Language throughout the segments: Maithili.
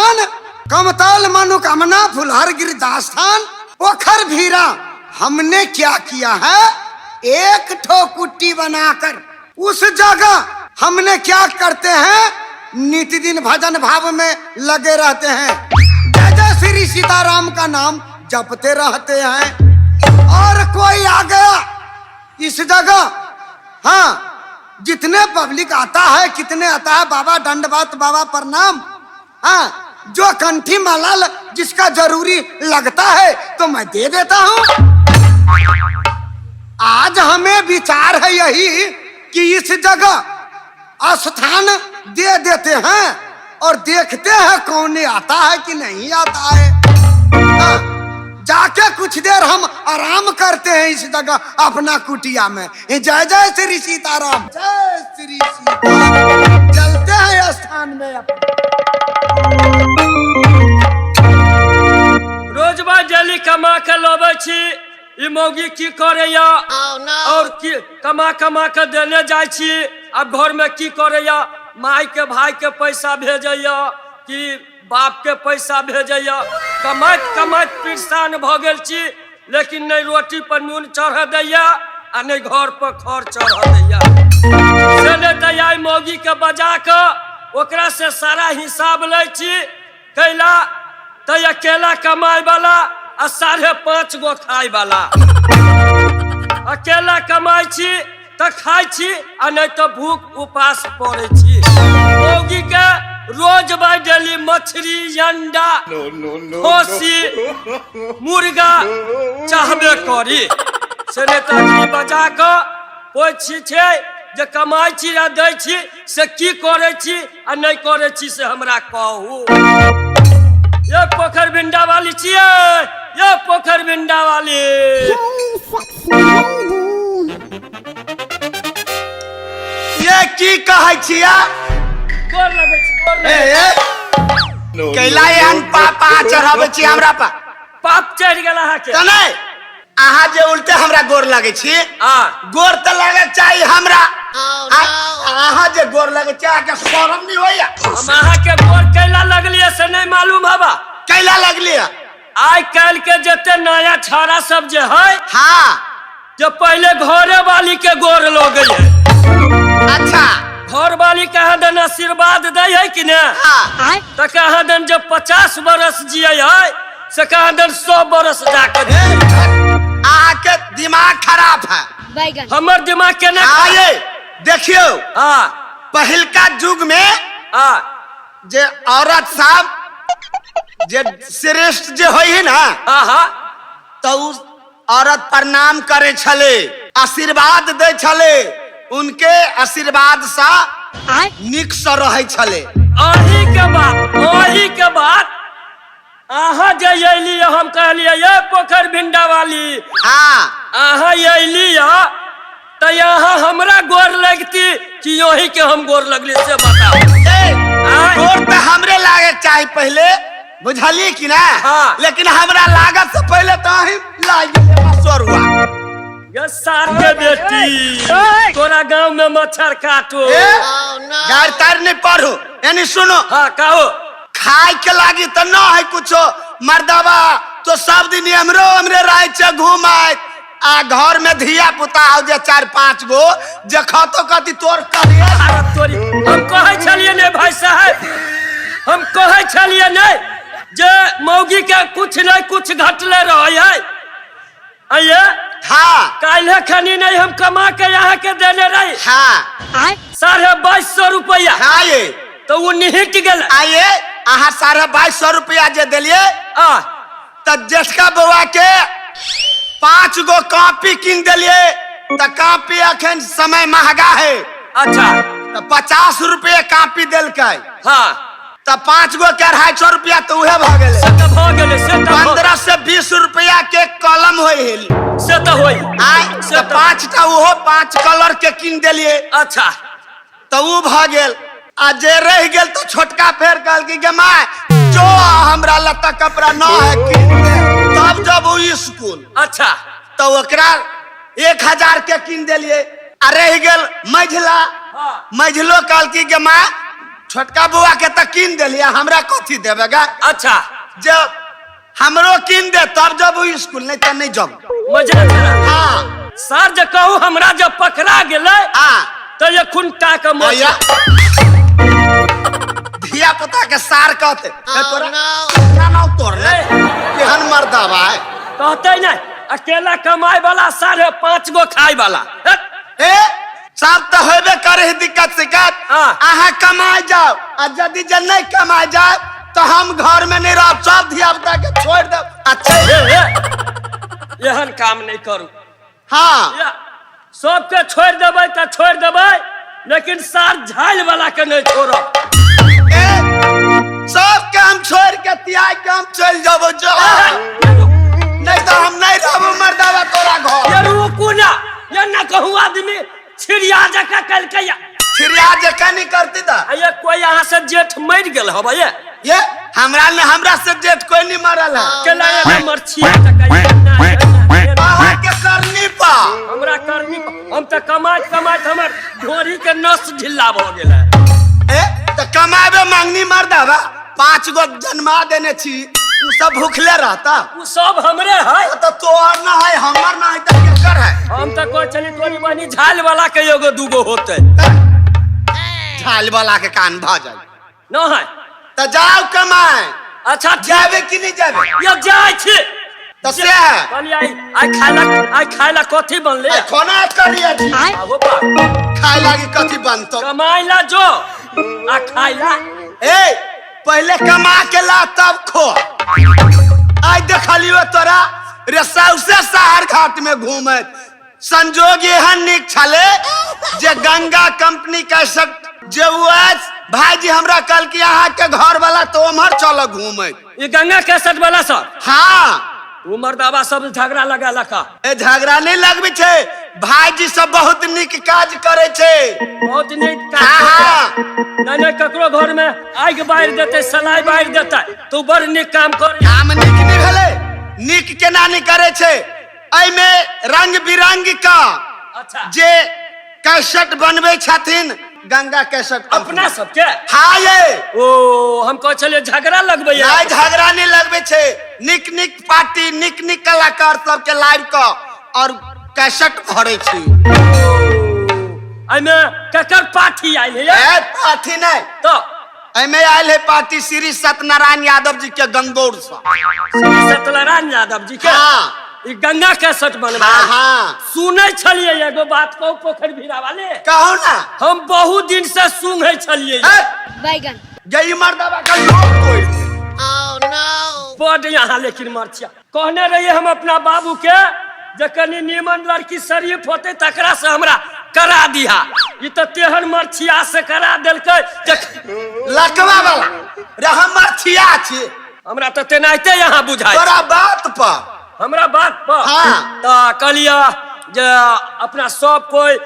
स्थान कमताल मनोकामना फुलहर गिरजास्थान पोखर भीरा। हमने क्या किया है, एक ठो कुट्टी बनाकर उस जगह हमने क्या करते हैं, नित दिन भजन भाव में लगे रहते हैं, जय जय श्री सीताराम का नाम जपते रहते हैं। और कोई आ गया इस जगह, हाँ जितने पब्लिक आता है, कितने आता है, बाबा दंडवत, बाबा प्रणाम, हाँ जो कंठी माला जिसका जरूरी लगता है तो मैं दे देता हूँ। आज हमें विचार है यही कि इस जगह स्थान दे देते हैं और देखते हैं कौन आता है कि नहीं आता है। हाँ, जाके कुछ देर हम आराम करते हैं इस जगह अपना कुटिया में। जय जय श्री सीताराम, जय श्री सीताराम। चलते हैं स्थान में अपने। रोजबा डेली कमा के लबै छी, ई मौगी की करैया और की कमा कमा के देने जाइ छी। अब घर में की करैया, माय के भाई के पैसा भेजैया कि बाप के पैसा भेजैया। कमाइत कमाइत परेशान भऽ गेल छी, लेकिन नहि रोटी पर नून चढ़ दैया आ नहि घर पर खर चढ़ दैया। से नहि तऽ आइ मौगी के बजा कऽ ओकरा से सारा हिसाब लै छी। कैला तऽ अकेला कमाय वाला आ 5.5 गो खाय वाला। अकेला कमाय छी तऽ खाय छी आ नहि तऽ भूख उपास पड़ै छी। मौगी के रोज बाय डेली मछली, अंडा, खसी, मुर्गा चाहबे करी। से नहि तऽ अखनी बजा कऽ पूछि छै जे कमाइ छी आ दै छी से की करै छी आ नहि करै छी से हमरा कहू। ये पोखर भिंडा वाली छियै, ये पोखर भिंडा वाली। ये की कहै छियै? गोर लगै छी, गोर ए, लगै छी। ए, कैला एहन पापा चढ़ाबै छी हमरा पर? पाप चढ़ि गेल अहाँके। तऽ नहि, अहाँ जे उल्टे हमरा गोर लगै छी। आ गोर तऽ लगै चाही हमरा। अहाँ जे गोर लगै छी, अहाँके शरम नहि होइया? हम अहाँके गोर कैला लगलियै से नहि मालूम हवा? कैला लगलियै? आइ काल्हि के जते नया छाड़ा सब जे है, हाँ, जे पहिले घरे वाली के गोर लगै है। अच्छा। घर वाली के अहाँ दन आशीर्वाद दै है कि ने? हाँ। तऽ कहाँ दन जब 50 बरस जियै है से कहाँ दन 100 बरस जाके जियै। अहाँके दिमाग खराब है। बैगन। हमर दिमाग केना? आये देखियौ, हाँ, पहिलका युग में हाँ, जे औरत सब जे श्रेष्ठ जे होइ है ना, हाँ हाँ, तऽ उ औरत प्रणाम करे छले, आशीर्वाद दै छले, उनके आशीर्वाद सा निक से रहै छले। अही के बात, अही के बात। अहाँ जे अयली, हम कहलियै ये पोखर भिंडा वाली, हाँ, अहाँ अयली तऽ यहाँ हमरा गोर लगती कि ओही के हम गोर लगली से बताओ। ए, आय। गोर तऽ हमरे लागे चाही पहिले, बुझलियै कि ना? हाँ। लेकिन हमरा लागत से पहिले तऽ अहीं लागि गेलियै सरुआ। ये सार के बेटी, तोरा गांव में मच्छर काटो। ए, गारि तारि नहीं पढ़ू, यानी सुनो। हाँ कहो। खाय के लागी तऽ न है कुछो, मर्दबा तो सब दिन एमरो एमरे रहै छै घुमाइत, आ घर में धिया पुता हो जे 4-5 गो जे खतो कथी तोर करिए। अरे तोरी, हम कहै छलियै ने भाई साहब, हम कहै छलियै ने जे मौगी के कुछ नहीं कुछ घटले रहै है। आइए। हाँ। काल्हे खनी नहीं हम कमा के यहाँ के देने रही। हाँ। 2250 रुपया। हाँ ये। तो वो निहिट गेल। आइए अहाँ 2250 रुपया जे देलिए आ तऽ जेठका बौआ के 5 गो कॉपी कीन देलिए, तऽ कॉपी अखन समय महगा है। अच्छा। तऽ 50 रुपये कॉपी देलकै। हाँ। तऽ 5 गो के 250 रुपया तऽ उहे भऽ गेलै। से तऽ भऽ गेलै, से तऽ भऽ 15 से 20 रुपया के कलम होइ है। से तऽ होइ। आय, से तऽ तऽ 5टा ओहो 5 कलर के कीन देलिए। अच्छा। तऽ उ भऽ गेल। आ जे रहि गेल तऽ छोटका फेर कहलकै गे my, जो हमरा लत्ता कपड़ा न है कीन दे, तब जब उ स्कूल। अच्छा। तऽ ओकरा 1000 के कीन देलिए। आ रहि गेल मझिला, हाँ। मझिलो कहलकै गे my, छोटका बौआ के तऽ कीन देलियै, हमरा कथी देबेगा? अच्छा, जब हमरो कीन दे तब जब स्कूल, नहीं तऽ नहीं जब। मजा। हाँ। सर जे कहू, हमरा जब पकड़ा गेलै हाँ तऽ ये खुनटा के मोछ। आया धिया पुता के सार कहते ए तोरा ना ना तोर ले केहन मर्दावा है। कहते नहीं, अकेला कमाए वाला 5.5 गो खाए वाला। ए सब तो होबे करे है दिक्कत शिकायत। हाँ। अहाँ कमाए जाओ, आ यदि जे नहीं कमाए जाए तो हम घर में नहीं रहब, सब धिया पुता के छोड़ देब। अच्छा, एहन काम नहीं करू। हाँ, सबके छोड़ देबै तऽ छोड़ देबै, लेकिन सार झाल वाला के नहीं छोड़ब। सबके हम छोड़ के त्याग के हम चल जाबो, जो नहीं तो हम नहीं रहबो मर्दावा तोरा घर। ये रुकू ना, ये ना कहूँ आदमी छिड़िया जका कल के छिड़िया जका नहीं करती ता। ये कोई यहाँ से जेठ मर गेल हबे? ये हमरा ने हमरा से जेठ कोई नहीं मरल है। केला ये मरछिया जका अहाँ के करनी पा, हमरा करनी पा। हम तऽ कमाइत कमाइत हमर ढोरी के नस ढिल्ला भऽ गेल है। ए तऽ कमाबे मांगनी मर्दावा, 5 गो जन्मा देने छी, उ सब भूखले रहता। उ सब हमरे है। तो तोहर ना है, हमर ना है, तऽ केकर है? हम तऽ कहै छली तोरी बहिनी झाल वाला के एगो दूगो होते। झाल वाला के कान भऽ जाय न है तऽ जाओ कमाए। अच्छा, जाबे कि नहीं जाबे? ये जाइ छी। तऽ से है। कहलियै आइ आइ खाय ला कथी बनले? आइ खाना करिए छी। आबो बा। खाय लागी कथी बनतो? कमाय ला जो आ खाय ला। ए पहले कमा के ला तब खो। आइ देखलियो तोरा रे सौसे शहर घाट में घूमत। संजोग एहन नीक छले जे गंगा कंपनी का सब जे उ अछि भाईजी हमरा कहल कि अहाँ के घर वाला तो उम्हर चल घूमे। ये गंगा कैसेट वाला सब? हाँ। वो मर्दावा सब झगड़ा लगा लका। ए झगड़ा नहीं लगबे छे, भाईजी सब बहुत नीक काज करे छे। बहुत नीक काज। हाँ। नहीं नहीं, ककरो घर में आग बारि देते, सलाई बारि देते, तू बड़ नीक काम कर। काम नीक नहीं भेले, नीक केना नहीं करे छे? एहिमे रंग बिरंग का अच्छा जे कैसेट बनबे छथिन, गंगा कैसेट अपना सबके। हाँ ये ओ हम कहै छलियै झगड़ा लगबै। नहीं झगड़ा नहीं लगबे छे, निक निक पार्टी निक निक कलाकार सबके लाइव क और कैसेट भरे छी। एहिमे ककर पार्टी आयल है? ए पार्टी नहीं तो एहिमे आयल है पार्टी श्री सत्यनारायण यादव जी के गंगौर से। श्री सत्यनारायण यादव जी के? हाँ। ई गंगा कैसेट बनबा। हाँ हाँ। सुनै छलियै एगो बात कहू पोखरि भीरा वाले? कहू ना। हम बहुत दिन से सुनै छलियै। बैगन गई मर्दावा का लोग तोड़ दे। बड यहाँ लेकिन मरचिया कहने रहिए हम अपना बाबू के जे कनी नीमन लड़की शरीफ होते तकरा से हमरा करा दिहा, ई तऽ तेहन मरचिया से करा देलकै जे लकवा वाला रे हम मरचिया छी। हमरा तऽ तेनाहिते यहाँ बुझाइ तोरा बात पर। हमरा बात पर। हाँ। तऽ कहलियै जे अपना सब कोई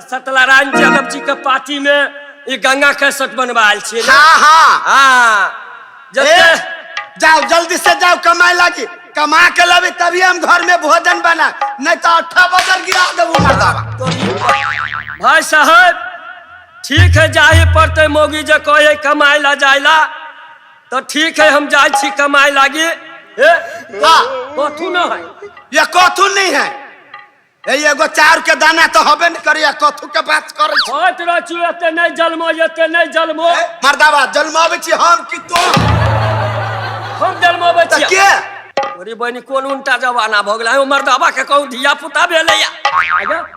सत्यनारायण यादव जी के पार्टी में ई गंगा कैसेट बनवा आयल छियै। हाँ हाँ। हाँ जते जाओ जल्दी से जाओ कमाए लागी, कमा के लबे तभी हम घर में भोजन बना, नहीं तो 8 बजर गिरा देबू मर्दावा। भाई साहब ठीक है, जाही पड़ते मौगी जे कहे कमाए ला जाइला तो ठीक है, हम जाइ छी कमाए लागी। ए कथू न है? ये कथू नहीं है, ए एगो चाउर के दाना तो हबे न करे, कथू के बात करे छी। कहैत रहै छी एते नहीं जलमो, एते नहीं जलमो। मर्दावा जलमाबै छी हम कि तो? हम जलमाबै छी के? तोरी बहिनी कोन उल्टा जमाना भऽ गेलै। मर्दावा के कहू धिया पुता भेलैया,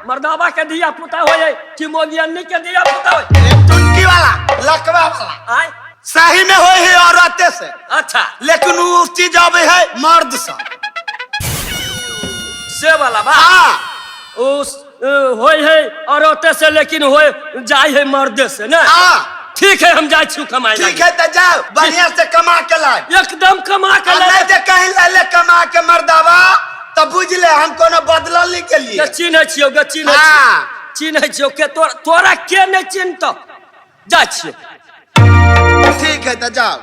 मर्दावा के धिया पुता होय कि मोगियन्नी के धिया पुता होय? टुनकी वाला लकवा वाला आय सही में होय है औरते से। अच्छा, लेकिन वो चीज आवे है मर्द से। से वाला बा। हाँ होय है औरते से, लेकिन होय जाय है मर्दे से ना। हाँ ठीक है, हम जाइ छी कमाए। ठीक है तो जाओ बढ़िया से कमा के लाए, एकदम कमा के लाए। नहीं तो कहीं ले ले कमा के मर्दावा तो बुझ ले हम कोनो बदलल नहीं के लिए। चिन्है छियौ गे, चिन्है हाँ। चिन्है छियौ के तोरा के नहीं चिन्हतौ? जाइ छियै। ठीक है तो जाओ।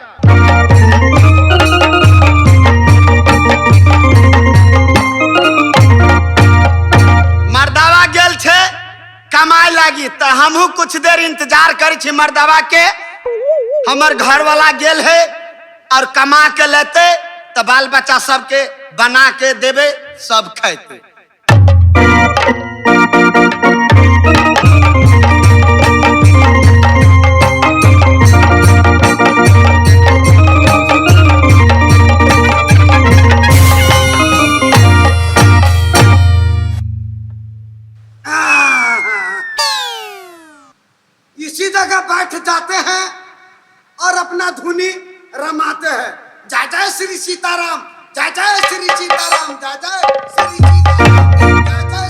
मर्दावा गेल छे कमाए लागी तो हमहू कुछ देर इंतजार करै छी मर्दावा के। हमर घर वाला गेल है और कमा के लेते तो बाल बच्चा सबके बना के देबे, सब खेते। इसी जगह बैठ जाते हैं और अपना धुनी रमाते हैं। जय जय श्री सीताराम, जय जय श्री सीताराम, जय जय श्री सीताराम, जय जय श्री सीताराम।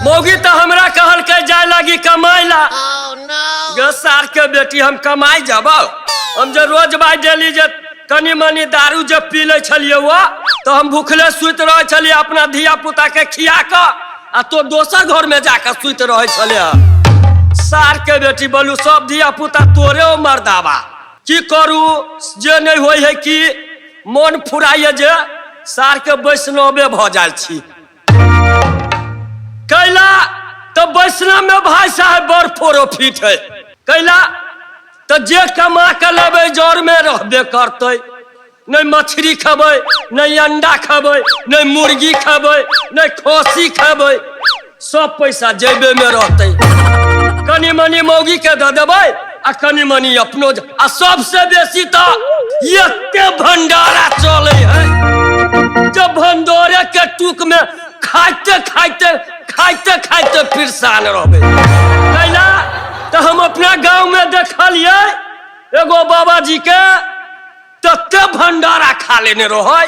मौगी तो हमरा कहल के जाय लागी कमाई ला। गे सार के बेटी, हम कमाई जब, हम जे रोज बाई डेली जे कनी मनी दारू जे पी ले छलियै वो, तो हम भूखले सुति रहे छलियै अपना धिया पुता के खिया के, आ तो दोसर घर में जाके सुति रहे छलियै। सार के बेटी बोलू सब धिया पुता तोरे ओ मर्दाबा। की करू जे नहीं होय है कि मन फुराइए जे सार के वैष्णवे भ जाइ छी। कैला तो वैष्णव में भाई साहब बड़ प्रोफिट है। कैला तो जे कमा के लेबै जर में रहबे करतै, नहीं मछली खेबै, नहीं अंडा खेबै, नहीं मुर्गी खेबै, नहीं खसी खेबै, सब पैसा जेबे में रहतै। कनी मनी मौगी के दऽ देबै आ कनी मनी अपनो। आ सबसे बेसी तो एते भंडारा चलै है, जब भंडोरे के टूक में खाइते खाइते खाइते खाइते फिरसान रहबै। कैला तो हम अपना गांव में देखलियै एगो बाबा जी के तते भंडारा खा लेने रहै,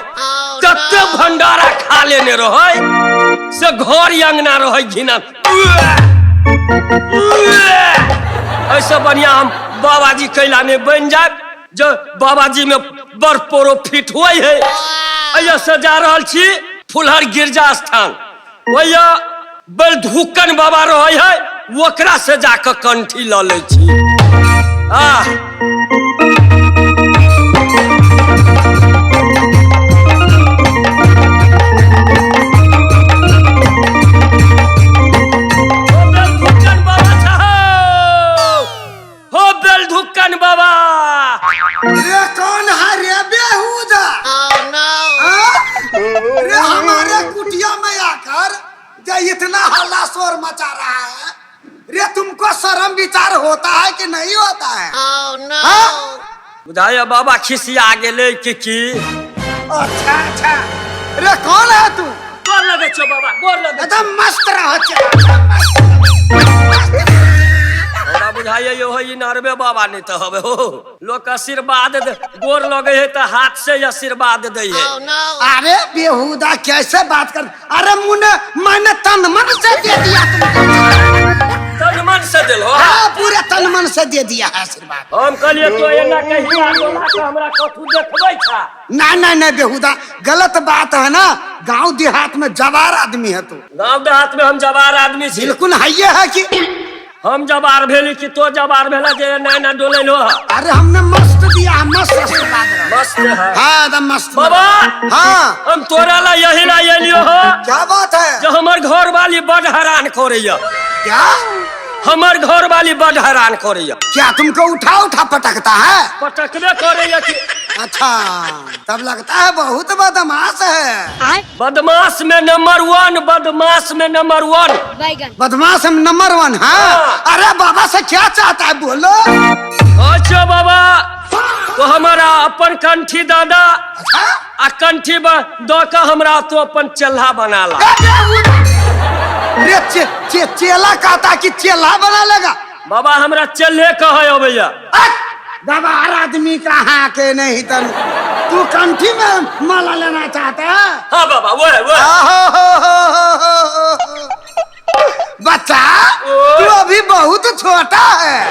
तते भंडारा खा लेने रहै से घर अंगना रहै घिना। ऐसे बढ़िया हम बाबा जी कैला नहीं बन जाए, जो बाबा जी में बड़ प्रोफिट होइ है। एहिया से जा रहल छी फुलहर गिरजा स्थान, ओहिया बलधुकन बाबा रहै है, ओकरा से जाके कंठी लऽ लै छी। आह हो बेलधुकन बाबा छहो, हो बेलधुकन बाबा। रे कौन है रे बेहुदा? हाँ? रे हमारे कुटिया में आकर जो इतना हल्ला शोर मचा रहा है, रे तुमको शर्म विचार होता है कि नहीं होता है? हाँ? बुझाइया बाबा खिसिया गेलै कि की। अच्छा अच्छा, रे कौन है तू? गोर लगै छौ बाबा, गोर लगै। एकदम मस्त रहो, एकदम मस्त। हमरा बुझाइया यो ई नरबे बाबा नहीं तो हवे हो। लोग आशीर्वाद दे, गोर लगे है तो हाथ से आशीर्वाद दे है। अरे बेहुदा कैसे बात कर, अरे मुने मैंने तन मन से दे दिया तुमको। तन मन से दिलो? हाँ, पूरे तन मन से दे दिया है आशीर्वाद। हम कहलिए तो एना कहिया डोला के हमरा कथू देखबै छा। ना ना ना बेहुदा, गलत बात है ना, गांव देहात में जवार आदमी है तू। गांव देहात में हम जवार आदमी छी। बिल्कुल है ये है कि हम जवार भेली कि तो जवार भेला जे ना ना डोलैलो। अरे हमने मस्त दिया, मस्त आशीर्वाद रहा। मस्त है। हाँ एकदम मस्त बाबा। हाँ हम तोरा ला यही ला एलियो हो। क्या बात है? जो हमर घर वाली बड़ हैरान करैया। क्या? हमर घर वाली बड़ हैरान करैया। क्या तुमको उठा उठा पटकता है? पटकबे करैया कि। अच्छा, तब लगता है बहुत बदमाश है। बदमाश में नंबर 1, बदमाश में नंबर 1। बदमाश में नंबर 1। हाँ। अरे बाबा से क्या चाहता है बोलो। अच्छा बाबा, तो हमारा अपन कंठी दादा। अच्छा? आ कंठी दऽ के हमरा तो अपन चेल्हा बना ला। रे चे, चे, चेला कहता कि चेला बना लेगा? बाबा हमरा चेल्हे कहै अबैया। गवार आदमी कहाँ के नहीं तन, तू कंठी में माला लेना चाहता है? हाँ बाबा, वो है, वो है। बच्चा तू अभी बहुत छोटा है।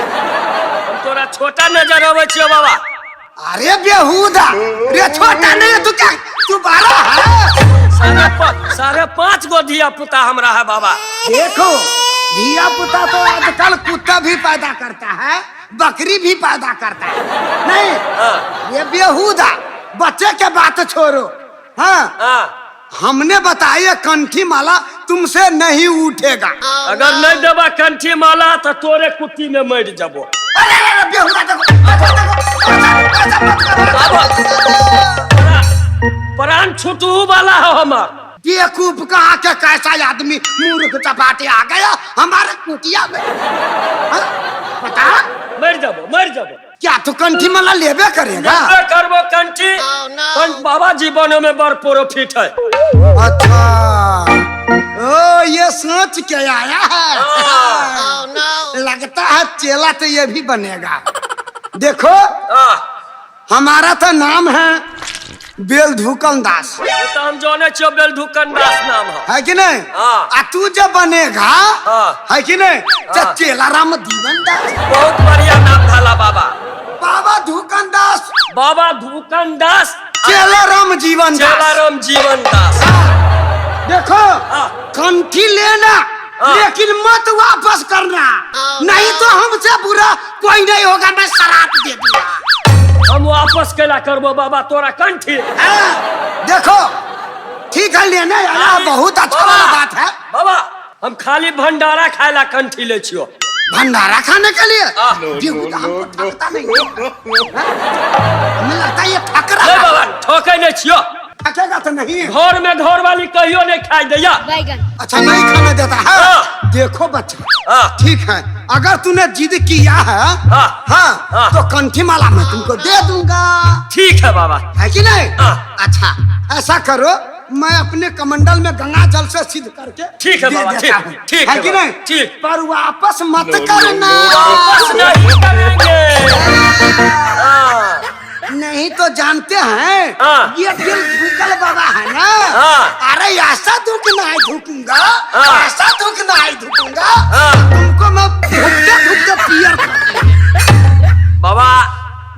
हम तोरा छोटा नजर आबै छियो बाबा। अरे बेहुदा, रे छोटा नहीं है तू, क्या तू बड़ा है? 5.5 गो धिया पुता हमरा है बाबा। देखो धिया पुता तो आजकल कुत्ता भी पैदा करता है, बकरी भी पैदा करता है। नहीं। ये बेहुदा, बच्चे के बात छोड़ो। हाँ। हमने बताया कंठी माला तुमसे नहीं उठेगा। अगर नहीं देबा कंठी माला तो तोरे कुत्ती में मर जबो। अरे अरे अरे, बेहुदा देखो देखो देखो, ऐसा ऐसा मत करो। प्राण छूटू वाला है हमार। बेवकूफ कहाँ के कैसा आदमी मूर्ख चपाटे आ गया हमारे कुटिया में। हाँ? बता, मर जबो मर जबो। क्या तू कंठी माला लेबे करेगा? लेबे करबो कंठी। बाबा जीवन में बड़ प्रॉफिट है। अच्छा, ओ ये सोच के आया है। लगता है चेला तो ये भी बनेगा। देखो हमारा तो नाम है बेलधुकन दास। तो हम जाने छियो बेलधुकन दास नाम है कि नहीं? आ तू जब बनेगा है कि नहीं तो चेला राम दीवन दास। बहुत बढ़िया नाम धाला बाबा। बाबा धुकन दास, बाबा धुकन दास, चेला राम जीवन दास, चेला राम जीवन दास। देखो कंठी लेना लेकिन मत वापस करना, नहीं तो हमसे बुरा कोई नहीं होगा। मैं शराब दे दिया। हम वापस केला करबो बाबा तोरा कंठी। देखो ठीक है, लेने आया बहुत अच्छा वाला बात है बाबा। हम खाली भंडारा खाए कंठी ले छियो। भंडारा खाने के लिए? हमको ठकता नहीं, हमें लगता है ये ठक रहा है। बाबा ठके नहीं छियो। ठकेगा तो नहीं। घर में घर वाली कहियो नहीं खाई दैया। अच्छा नहीं खाने देता है। देखो बच्चा ठीक है, अगर तूने जिद किया है हाँ तो कंठी माला मैं तुमको दे दूंगा। ठीक है बाबा, है कि नहीं? अच्छा ऐसा करो, मैं अपने कमंडल में गंगा जल से सिद्ध करके ठीक है बाबा, ठीक ठीक है कि नहीं? ठीक। पर वापस मत करना। वापस नहीं करेंगे। नहीं तो जानते हैं ये दिल धुकल बाबा है ना। अरे ऐसा दुख नहीं धुकूंगा, ऐसा दुख नहीं धुकूंगा तुमको, मैं धुकते धुकते पियर। बाबा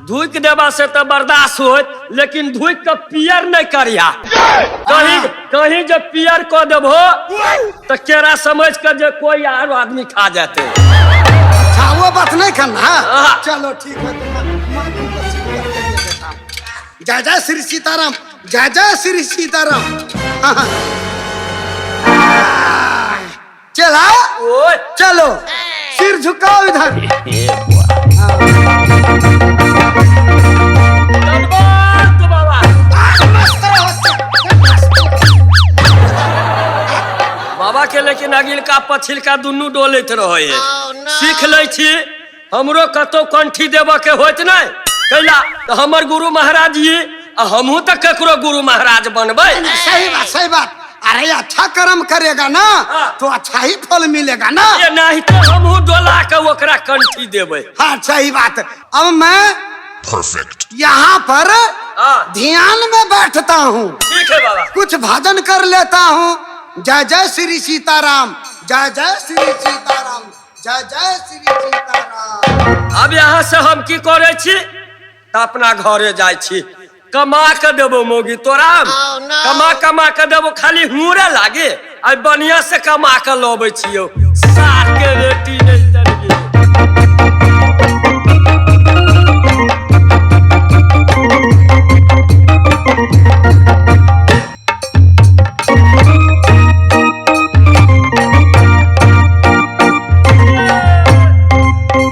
धुक देवा से तो बर्दाश्त होत, लेकिन धुक के पियर नहीं करिया। कहीं कहीं जब पियर को देबो तो केरा समझ के जे कोई आर आदमी खा जाते। अच्छा वो बात नहीं करना। चलो ठीक है, जय जय श्री सीताराम, जय जय श्री सीताराम। चला चलो, सिर झुकाओ इधर। बाबा के लेकिन अगिलका पछिलका दुनू डोलैत रहे है। सीख लै छी, हमरो कतौ कंठी देबऽ के होइत नहीं कैला तो हमर गुरु महाराज जी, हमहू तो ककरो गुरु महाराज बनबै। सही बात, सही बात। अरे अच्छा कर्म करेगा ना तो अच्छा ही फल मिलेगा ना। ये नहीं तो हमहू डोला के ओकरा कंठी देबै। हाँ सही बात। अब मैं परफेक्ट यहाँ पर ध्यान में बैठता हूँ। ठीक है बाबा, कुछ भजन कर लेता हूँ। जय जय श्री सीताराम, जय जय श्री सीताराम, जय जय श्री सीताराम। अब यहाँ से हम की करे छी त अपना घरे जाय छी। कमा के देबो मोगी तोरा, कमा कमा के देबो, खाली हुरे लागे। आ बढ़िया से कमा के लबै छियो, सार के बेटी नहीं तरगी।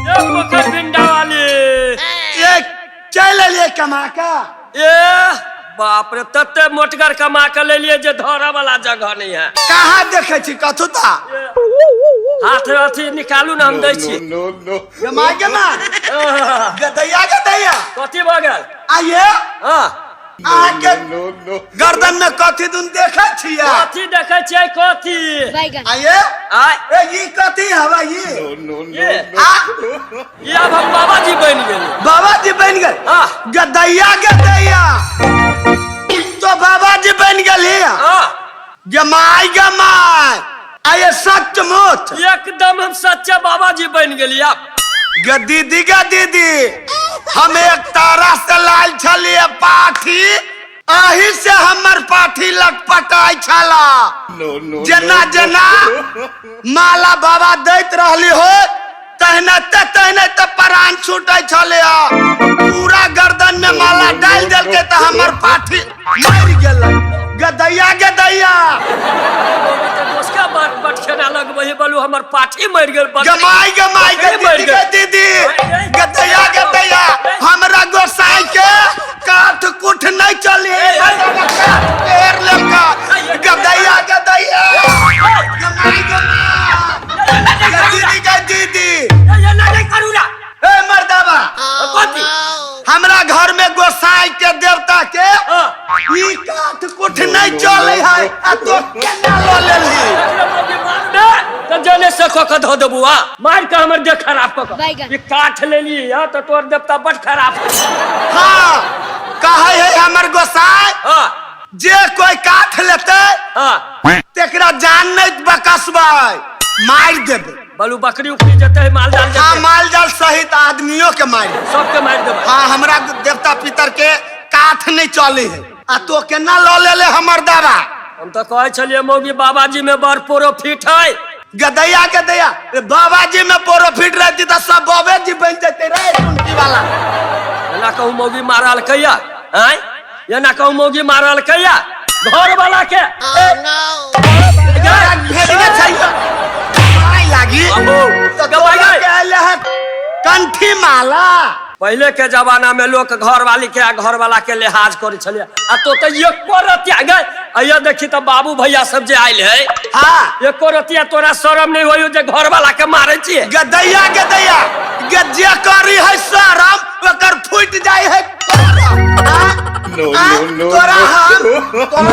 ये पोखर भिंडा वाली ये चल लिए कमा का। ए बाप रे, तते मोटगर कमा के ले लिए जे धरा वाला जगह नहीं है। कहाँ देखे छी कथु ता? हाथ अथी निकालू ना, हम दै छी। गमा गमा गदैया गदैया कथी भऽ गेल? आइए हाँ आके गर्दन में कथी दुन देखे छिया? कथी देखे छियै कथी? आइए आय ए ई कथी हवा ई? ये आ ये अब हम बाबा जी बन गेली। बाबा जी बन गए। हाँ गदैया गदैया तो बाबा जी बन गेली। हाँ गमाई गमाई आये सचमुच एकदम हम सच्चे बाबा जी बन गेली। आप गदीदी गदीदी हम एक तारा से लाल छलिए पाठी, अही से हमर पाठी लटपटाई छला। जेना जेना माला बाबा दैत रहली हो तहने ते तहने ते प्राण छूटे छले। पूरा गर्दन में माला डाल देलके त हमर पाठी मर गेलै। गदैया गदैया दोस्त के बाट बाट खेना लगबै है बोलू हमर पाठी मरि गेल बकरी। गमाई गमाई बकरी मरि दीदी गेल। दीदी गदैया गदैया हमरा गोसाई के काठ कुठ नहीं चली पेड़ लेका गदैया गदैया गमाई गमाई दीदी गे दीदी ए, ए, ना नहीं करू ना। ए मर्दाबा कथी? हमरा घर में गोसाई के देवता के हाँ। ई काठ कुठ नहीं चले है आ तो केना ल लेली एकरा मौगी मारबे तऽ जने से कऽ के धऽ देबू आ मारि कऽ हमर देह खराब कऽ के बैगन। ई काठ लेली हँ तऽ तोर देवता बड खराब हाँ कहे है हमर गोसाई हाँ जे कोई काठ लेते हाँ तेकरा जान नहीं बकसबै मार देबै बलू बकरी उकरी जेतै माल जाल हाँ जेतै माल जाल सहित आदमियों के मार देबै। सबके मारि देबै हाँ हमरा देवता पितर के काठ नहीं चले है आ तो केना ल लेले हमर दावा हम तऽ कहै छलियै मौगी बाबाजी में बड़ प्रोफिट है गदैया गदैया रे बाबा जी में प्रोफिट रहती तो सब बाबे जी बन जाते रे टुनकी वाला एना कहूँ मौगी मारल कैया आँय एना कहूँ मौगी मारल कैया घर वाला के तोरा भेजने चाहिए कमाई लागी बाबू, तो कमाई तोरा गई। के आइले है कंठी माला पहिले के जमाना में लोग घर वाली के आ घर वाला के लिहाज करे छलियै आ तो तऽ एको रतिया गए अइया देखी तऽ बाबू भैया सब जे आयल है हाँ एको रतिया तोरा शरम नहीं होइयो जे घर वाला के मारे छियै गदैया गदैया गज्जे करी है शरम ओकर फूट जाय है करम। हाँ? No, हाँ? no, no, तोरा no. हम तोरा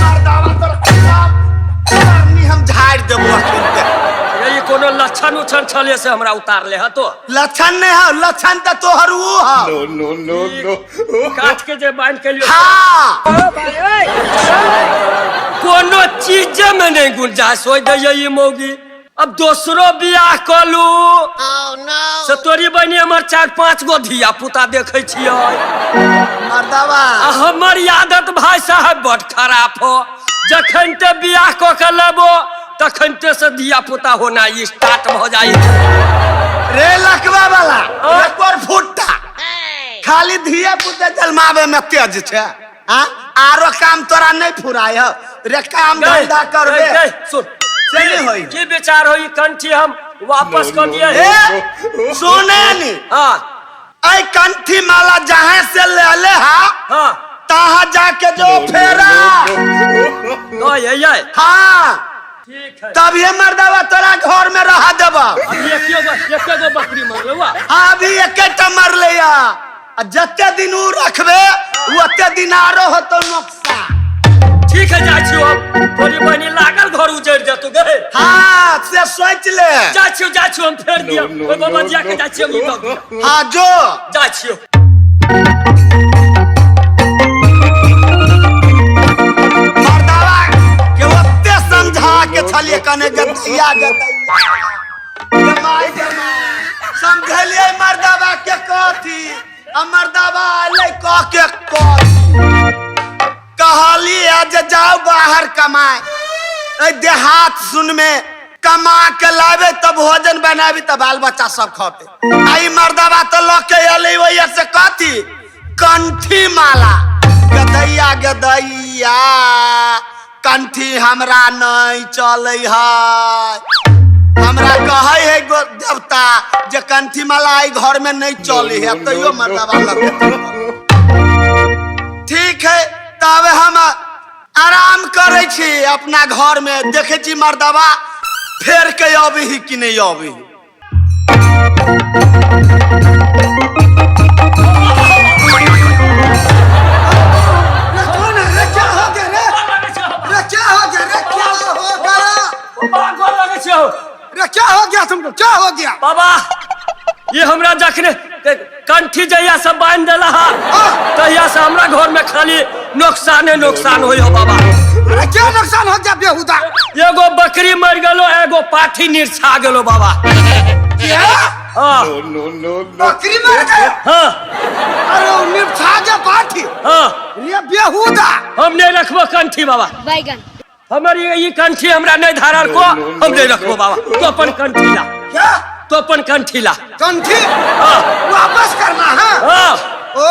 मर्दावा तोरा सब करनी हम झाड़ देबो अखन के। ये कोनो लक्षण उक्षण छले से हमरा उतार ले ह तो लक्षण नहीं है लक्षण तो तोहर ऊ है No, no, no, no. काट के जे बांध के लियो हाँ कोनो चीज में नहीं गुंजाइश होय दैया ई मौगी अब दोसरो बियाह कलू से तोरी बहिनी हमर 4-5 गो धिया पुता देखै छियै मर्दावा आ हमर आदत भाई साहब बड खराब हो जखन ते बियाह कऽ के लेबो तखन ते से धिया पुता होना स्टार्ट भऽ जाइ रे लकवा वाला एक और फुट्टा खाली धिया पुता जलमावे में तेज छे हाँ आरो काम तोरा नहीं फुराय हो रे काम धंधा करबे गई, सुन से नहीं होई। की विचार होई कंठी हम वापस No, कऽ no, दिए ए सुने नी हाँ ऐ कंठी माला जहाँ से ले ले हा हाँ तहाँ जाके जो फेरा तो ये ये हाँ ठीक है तब ये मर्दावा तोरा घर में रहा देबा अभी एके गो बकरी मरलौ आ हाँ अभी एकेटा मरले या आ जते दिन ऊ रखबे ओते दिन आरो होतो नुकसान ठीक है जाइ छियौ हम तोरी बहिनी लागल घर उजड़ जेतौ गे हाँ से सोच ले जाइ छियौ हम फेर दियौ No, no, ओहि बाबा no, जिया के no. जाइ छियौ हम ई दऽ दियौ। हाँ जो जाइ छियौ मर्दावा के ओते समझा के छलिए कने गदैया गदैया जमाई जमाई समझलिए मर्दावा के कथी आ मर्दावा अलै कह के कथी कहलिए जे जाओ बाहर कमाए ऐ देहात सुन में कमा के लाबे तब भोजन बनाबी तब बाल बच्चा सब खते आई मर्दावा तो लऽ के अलै ओहि से कथी कंठी माला गदैया गदैया कंठी हमरा नहीं चलै है हमरा कहै है देवता जे कंठी माला आई घर में नहीं चलै है तैयो मर्दावा लऽ के चलल। ठीक है तब हम आराम करै छी अपना घर में देखै छी मर्दबा फेर के अबही कि नहीं अबही रे कौन है रे क्या हो गया रे रे क्या हो गया रे क्या हो गया बाबा गोर लगै छियौ रे क्या हो गया तुमको क्या हो गया बाबा ये हमरा जखने कंठी जहिया से बांधि देला हा तहिया से हमरा घर में खाली नुकसाने नुकसान होई हो बाबा अरे क्या नुकसान हो गया बेहुदा एगो बकरी मर गेलो एगो पाठी निरछा गेलो बाबा क्या हाँ No, no, no, no. बकरी मर गया हाँ अरे वो निपटा गया पाठी हाँ रे बेहुदा हम नहीं रखबो कंठी बाबा बैगन हमर ये कंठी हमरा नहीं धारल को No, no, हम नहीं no, रखबो no. बाबा तू अपन कंठी ला क्या तो अपन कंठी ला। कंठी हाँ। वापस करना है? हाँ। ओ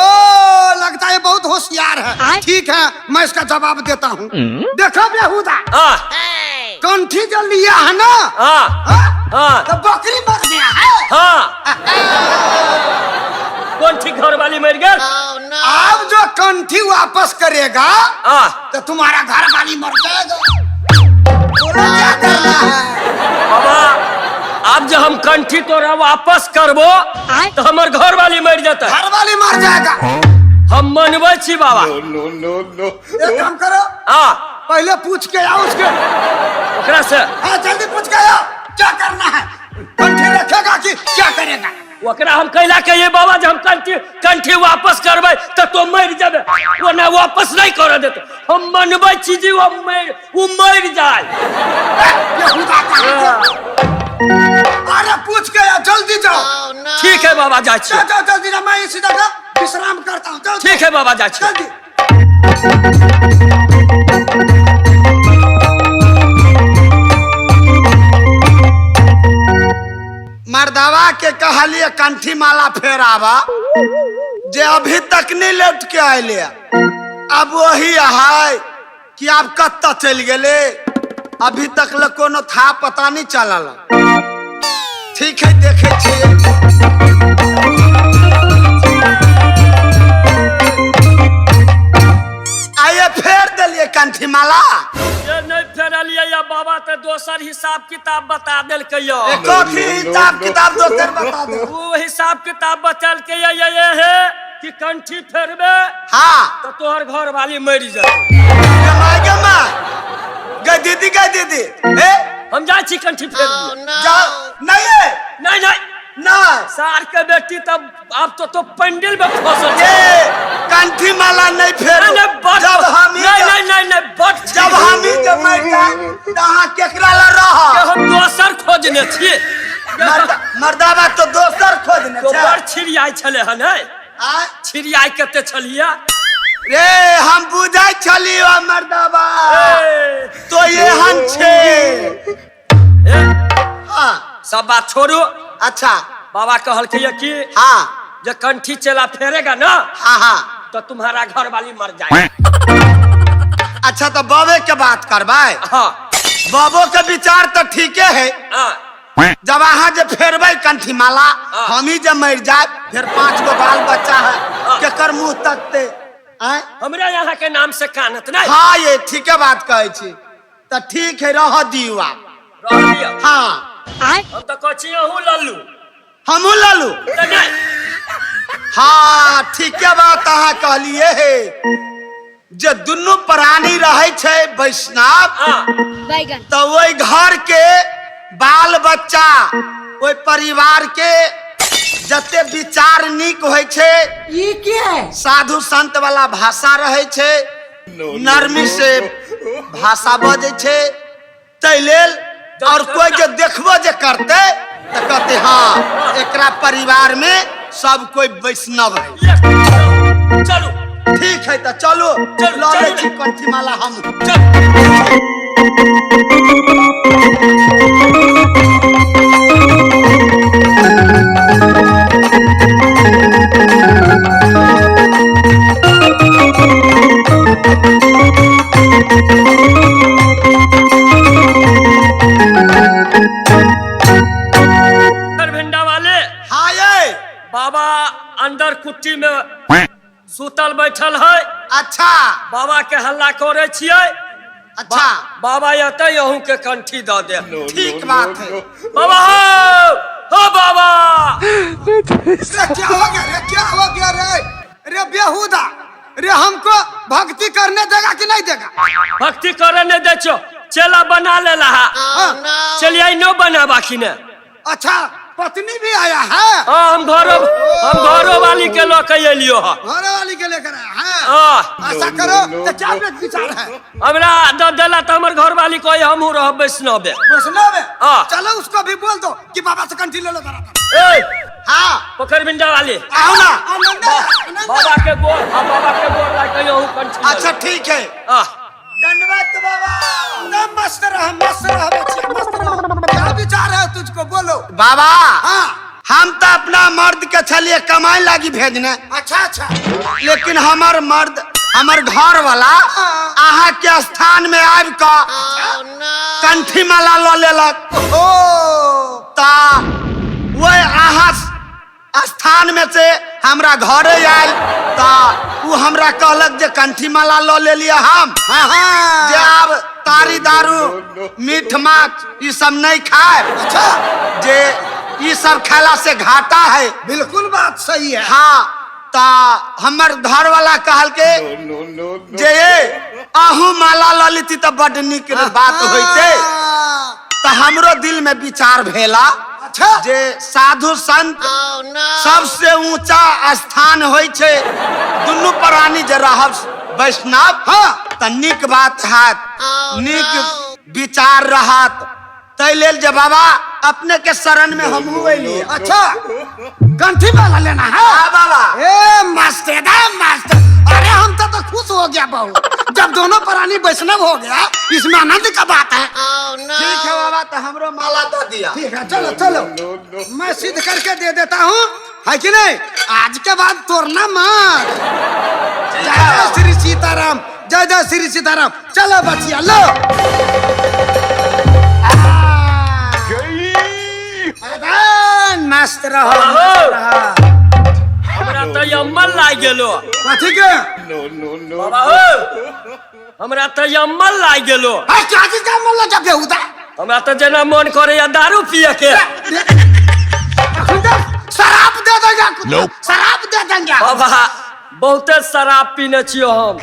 लगता है बहुत होशियार है। ठीक है, मैं इसका जवाब देता हूँ। देखो बेहुदा, हाँ। कंठी जो लिया है ना, हाँ। हाँ? हाँ। तो बकरी मर गया है। हाँ। कंठी घर वाली मर गया। अब जो कंठी वापस करेगा हाँ। तो तुम्हारा घर वाली मर जाएगा। बोलो क्या करना है? बाबा अब जब हम कंठी तोरा वापस करबो तो हमर घर वाली मर जाता। घर वाली मर जाएगा। हम मनबै छी बाबा। No no no. एक काम करो, हाँ। पहले पूछ के आओ उसके, ओकरा से। हाँ जल्दी पूछ के आओ क्या करना है, कंठी रखेगा कि क्या करेगा। ओकरा हम कैला कहिए बाबा जब हम कंठी कंठी वापस करबै तो तो मर जाबे, वो ना वापस नहीं कर देते। हम मनबै छी जी वो मर जाए। अरे पूछ के आओ, जल्दी जाओ। ठीक है बाबा जा छी। जाओ जल्दी ना, मैं इसी जगह विश्राम करता हूँ। ठीक है बाबा जा छी। जल्दी। मर्दावा के कहलिए कंठी माला फेरावा, जे अभी तक नहीं लौट के आये। अब वही है कि आप कत्ता चल गए, अभी तक ल कोनो था पता नहीं चलल। ठीक है देखे छियै। आइए फेर दिलिए कंठी माला। ये नहीं फेरलिए या बाबा तो दोसर हिसाब किताब बता देलकै यो। कथी हिसाब किताब दोसर बता दे? वो हिसाब किताब बतलकै ये ये है कि कंठी फेरबे हाँ तो तोहर घर वाली मर जतौ। गे माय गे दीदी, गे दीदी ए हम जाइ छी कंठी फेर दिए। जाओ। नहीं है नहीं नहीं नहीं सार के बेटी तब अब तो पंडिल में फसल ये कंठी माला नहीं फेरो। जब हम नहीं नहीं नहीं नहीं बट जब हम ही जब मर जाए तो अहाँ केकरा ला रह? हम दोसर खोजने छियै। मर्दावा तो दोसर खोजने तो छै। बड़ छिड़ियाइ छलै हन है। आय छिड़ियाइ कते छलियै रे, हम बुझै छलियै मर्दावा तो एहन छै। हाँ सब बात छोड़ू। अच्छा बाबा कहलकै कि हाँ जे कंठी चेला फेरेगा ना, हाँ हाँ, तो तुम्हारा घर वाली मर जाए। अच्छा तो बाबे के बात करबै। हाँ बाबो के विचार तो ठीके है। हाँ जब अहाँ जे फेरबै कंठी माला, हम ही जब मर जाए फिर 5 गो बाल बच्चा है, केकर मुंह तकते? हमरा यहाँ के नाम से कानत नहीं। हाँ ये ठीके बात कहै छी। तो ठीक है रह दियौ आप। रह दियौ। हाँ हम तो कहै छी अहूँ लल्लू। हमहूँ लल्लू। हाँ ठीके बात अहाँ कहलिए हे। जे दुनू प्राणी रहे छै वैष्णव तो वही घर के बाल बच्चा ओहि परिवार के जते विचार नीक होइ छै, साधु संत वाला भाषा रहे छै, नरमी से भाषा बजै छै, तै लेल और कोई जे देखबो जे करते तो कहते हाँ एकरा परिवार में सब कोई वैष्णव है। चलो ठीक है तो चलो चलो लऽ लै छी कंठी माला हम। चलो। भिंडा वाले हाँ ये बाबा अंदर कुट्टी में सुतल बैठल है। अच्छा बाबा के हल्ला करे छियै। अच्छा बाबा अतै अहूँ के कंठी दऽ दे। ठीक बात है। बाबा हो बाबा। रे क्या हो गया रे, क्या हो गया रे? रे बेहुदा रे, हमको भक्ति करने देगा कि नहीं देगा? भक्ति करे नहीं दे छो, चेला बना ले रहा। चलिए नो बनाबा कि ने। अच्छा पत्नी भी आया है। हाँ हम घरो वाली के लऽ के एलियो है। घरो वाली के लेकर आया है। हाँ ऐसा करो तो क्या विचार है? हमरा दऽ देला तो हमर घर वाली कहे हमहूँ रहब वैष्णवे। वैष्णवे? हाँ। चलो उसको भी बोल दो कि बाबा से कंठी ले लो जरा। ए हाँ पकड़ बिंडा वाली आओ ना। बाबा के गोर, हाँ बाबा के गोर ला के अहूँ कंठी। अच्छा ठीक है। हाँ धन्यवाद बाबा। मस्त रह, मस्त रह बच्चे, मस्त रहो। क्या विचार है तुझको, बोलो। बाबा, हाँ। हम तो अपना मर्द के छलिए कमाए लागी भेजने। अच्छा अच्छा। लेकिन हमर मर्द, हमर घर वाला हाँ। अहाँ के स्थान में आबि कऽ कंठी माला लऽ लेलक। ओ। ता वह अहाँ स्थान में से हमरा घरे आयल ता उ हमरा कहलक जे कंठी माला लऽ लेलियै हम, हाँ हाँ जे आब तारी दारू मीठ माछ ई सब नहीं खाए। अच्छा। जे ई सब खेला से घाटा है। बिल्कुल बात सही है। हाँ, ता हमर घर वाला कहलके no, no, no. जे ए अहू माला लऽ लेती तऽ बड नीक बात होइते। हाँ। तऽ हमरो दिल में विचार भेला अच्छा। जे साधु संत सबसे ऊंचा स्थान होइ छै, दुनू प्राणी जे रहब वैष्णव, हाँ। तऽ नीक बात हैत, नीक विचार रहत। ताहि लेल जे बाबा अपने के शरण में हमहू अयलियै। अच्छा, कंठी वाला लेना है? हाँ बाबा। ए मस्त, एकदम मस्त। अरे हम तो खुश हो गया बहुत, जब दोनों प्राणी वैष्णव हो गया, इसमें आनंद का बात है। ठीक है बाबा, तो हमरो माला दे दिया। ठीक है, चलो चलो, मैं सिद्ध करके दे देता हूँ, है कि नहीं? आज के बाद तोड़ना मत। जय जय श्री सीताराम, जय जय श्री सीताराम। चलो बचिया लो। एकदम मस्त रहो, मस्त रहो। हमरा तऽ अम्मल लागि गेलो। कथी के? No, no, no. बाबा हो, हमरा तऽ अम्मल लागि गेलो। आ, क्या चीज का मन लगा बेहुदा? हमरा तऽ जेना मन करैया दारू पिए के। अखन तो शराब दे देंगे, शराब दे देंगे। बाबा, बहुते शराब पीने छियो हम।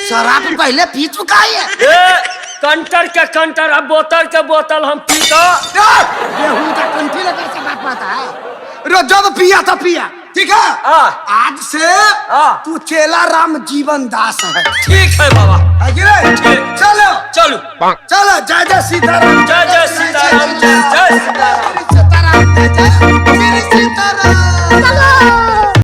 शराब पहले पी चुका है? ए कंटर के कंटर आ बोतल के बोतल हम पी कऽ। बेहुदा, कंठी लगा से बात बात है रो। जब पिया तो पिया, ठीक है? हाँ। आज से हाँ। तू चेला राम जीवन दास है। ठीक है बाबा। है कि नहीं? ठीक। चलो। चलू। चलो, जय जय सीताराम। जय जय।